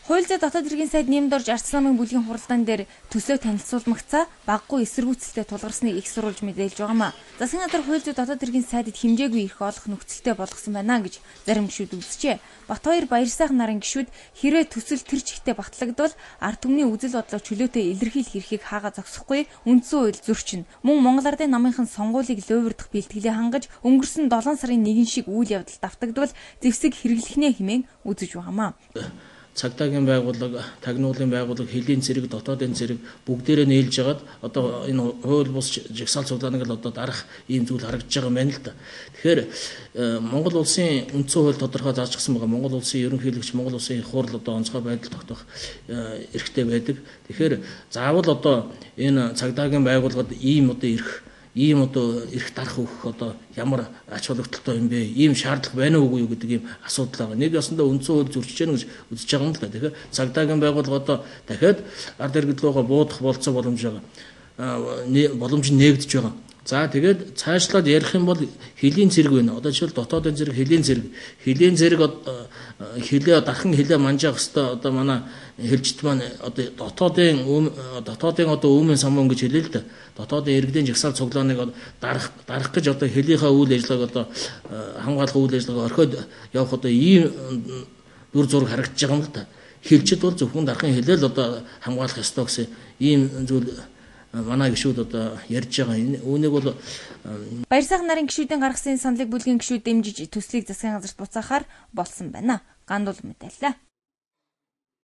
Хууль зүйн дотоод хэргийн сайд нэмд орж Арц намын бүлгийн хуралдаан дээр төсөө танилцуулмагцаа баггүй эсэргүүцэлтэй тулгарсныг их сурвалж мэдээлж байгаамаа. Засгийн газар хууль зүйн дотоод хэргийн сайдад хэмжээгүй эрх олох нөхцөлтэй болгосон байна гэж зарим гишүүд үзжээ. Батбаяр Баярсайхан нарын гишүүд хэрвээ төсөл тэр чигтээ батлагдвал ард түмний үзэл бодлоо чөлөөтэй илэрхийлэх эрхийг хаага зогсохгүй үндсэн хууль зөрчинө. Мөн Монгол Ардын намынхан сонгуулийг луйвардах бэлтгэлээ хангаж өнгөрсөн 7 сарын 1 шиг үйл явдал давтагдвал зэвсэг хэрэглэхнээ хэмээн үзэж байгаамаа. Цагдаагийн байгууллага, тагнуулын байгууллага, хөлийн зэрэг, дотоодын зэрэг бүгдээрээ нийлж хагаад одоо энэ хууль бус жагсаал цуглааныг л одоо дарах ийм зүйл харагдаж байгаа юм байна л да. Тэгэхээр Монгол улсын үндсэн хууль тодорхой заажчихсан байгаа. Монгол улсын ерөнхийлөгч, Монгол улсын их хурл одоо онцгой байдал тогтоох эрхтэй байдаг. Тэгэхээр заавал одоо энэ цагдаагийн байгууллагад ийм одоо эрх, ийм одоо эрх дарах өгөх одоо ямар ач холбогдолтой юм бэ? Ийм шаардлага байна уугүй юу гэдэг ийм асуудал байгаа. Нэг ясандаа үндсэн хууль зөрчиж гэнэ гэж үзэж байгаа юм л да. Тэгэхээр цагдаагийн байгууллага одоо дахиад ард иргэд рүүгээ буудах болцоо боломж байгаа. Боломж нээгдэж байгаа. За тэгээд цаашлаад ярих юм бол хөлийн зэрэг байна. Одоо жишээл дотоодын зэрэг, хөлийн зэрэг. Хөлийн зэрэг хөлөө дархан хөлөө манжаах хэвээр одоо манай хэлжит маань одоо дотоодын одоо өмнө самуун гэж хэлээ л да. Дотоодын иргэдийн жагсаал цуглааныг дарах гэж одоо хөлийнхаа үйл ажиллагааг одоо хамгаалах үйл ажиллагаа орхиод явах одоо ийм дүр зураг харагдаж байгаа юм л да. Хэлжит бол зөвхөн дархан хөлөө л одоо хамгаалах ёстой гэсэн ийм зүйл манай гишүүд одоо ярьж байгаа. Үүнийг бол Баярсайхан нарын гишүүдийн гаргасан саналыг бүлгийн гишүүд дэмжиж төслийг засгийн газарт буцаахаар болсон байна. Гандуул мэдээллээ.